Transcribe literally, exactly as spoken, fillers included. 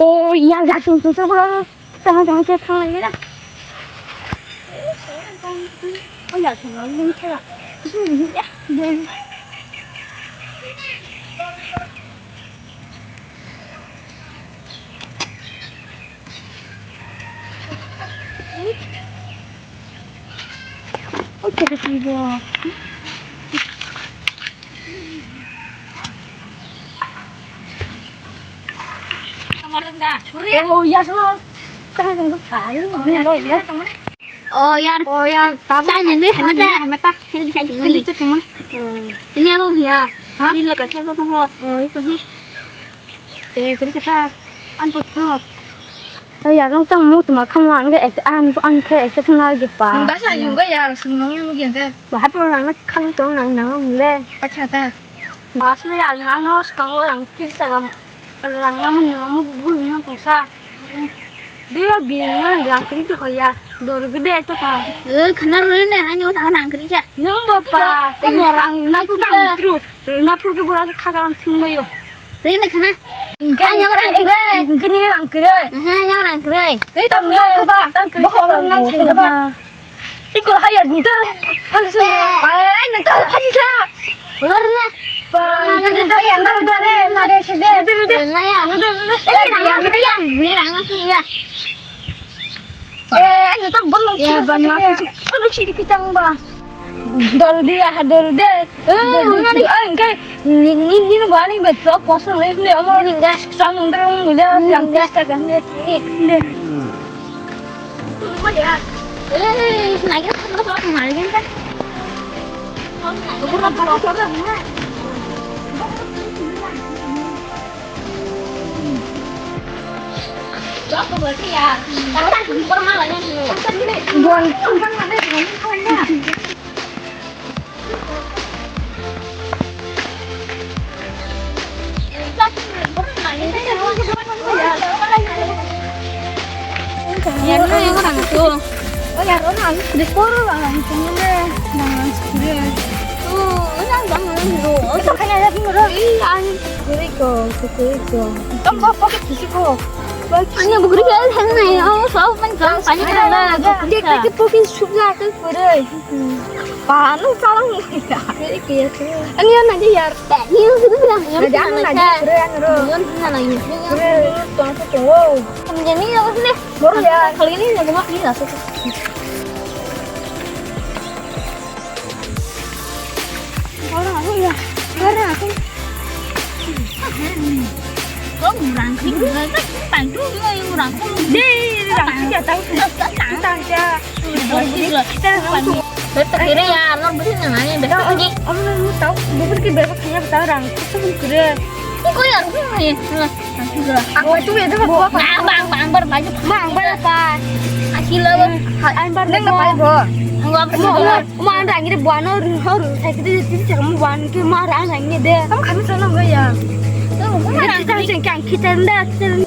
Oh, iya, ya, sung, sung, sung, sung. Tama, tama, tama, tama, ya. Oh, ya, sung, sung, sung, sung. Oh, ya, sung. Oh, yar. Oh, yar. Tama. Tama ni, hamata. Hamata. Hindi sa tingin. Ini apa ya? Hah? Ini lekas apa tuh? Oh, itu sih. Eh, kiri kita. An putus. Oh, yar, nung tang mu tuma kamu an ke, an, an ke, ekta tengah lagi pa. Bahasa juga ya, semua yang mungkin kan. Bahasa orang nak kamu tuh nang nang le. Acha ta. Bahasa ya, nang nang sekarang orang kita kan. Rang namu namu bul na pungsa. Dia bilang rang kiri tu kaya. Dor gede tu ka. Eh, khana roi ne, hanyo ta rang kiri ja. Nang bapa, tengok rang na tu tang terus. Na tu ke bola kagak langsung mayo. Roi ne khana. Hanyo rang kiri. Kini rang kiri. Hanyo rang kiri. Tei tang na tu ba. Tang kiri. Bohong rang na tu ba. Iko hayat nta. Hansu. Ay, nta hayat. Wala na. Pa, nta hayat nta nta re, na re sede. Nta nta. Na ya. Nta nta. Eh, na ya, na ya. Ni rang na ya. Eh, nta bolong. Ya, ba na. Bolong sidi kitang ba. Dol dia, dol de. Eh, na ni. Ay, kai. Ni ni ni ba ni beto kosong le ni amar. Ni gas. Samudra ni le. Ni gas ta kan ni. Ni. Yan na yang orang tu. Oh, ya, orang di sekolah lah, yang punya deh, yang sekolah. Oh, yang bang yang tu. Itu kan ada pun orang. Ih, an. Kuri ko, kuri ko. Kamu bawa pakai besi ko. Hanya bukuri ko, kan na. Oh, so pen kan, hanya kan na. Dia pakai pakai sugar kan, kuri. Panu salam. Ani yang nanti yar. Ni yang sudah bilang. Ada anu nanti keren ro. Ni yang nanti. Keren ro, tuan tu tu. Kamu jadi apa sih? Baru ya. Kali ini nggak mau ini lah. Orang aku ya. Orang aku. Kau murang sih, murang sih, pantu, murang sih. Deh, murang sih, tahu sih. Tahu sih. Betul kira ya, orang betul nanya, betul ni. Om lu tahu, betul ki betul kira tahu orang. Itu pun kira. Kau ya, aku ni. Aku tu ya, tu aku apa? Bang, bang, bang, bang, baju. Bang, bang apa? Asila lo. Ai, bang, bang, bang. Aku apa sih? Mo, mo, mo, ang rang ini buano, rung, rung, saya kita itu cakap mo buan ke, mo rang rang ini deh. Kamu kami sana enggak ya? Kita cakap cakap kita rendah, kita rendah.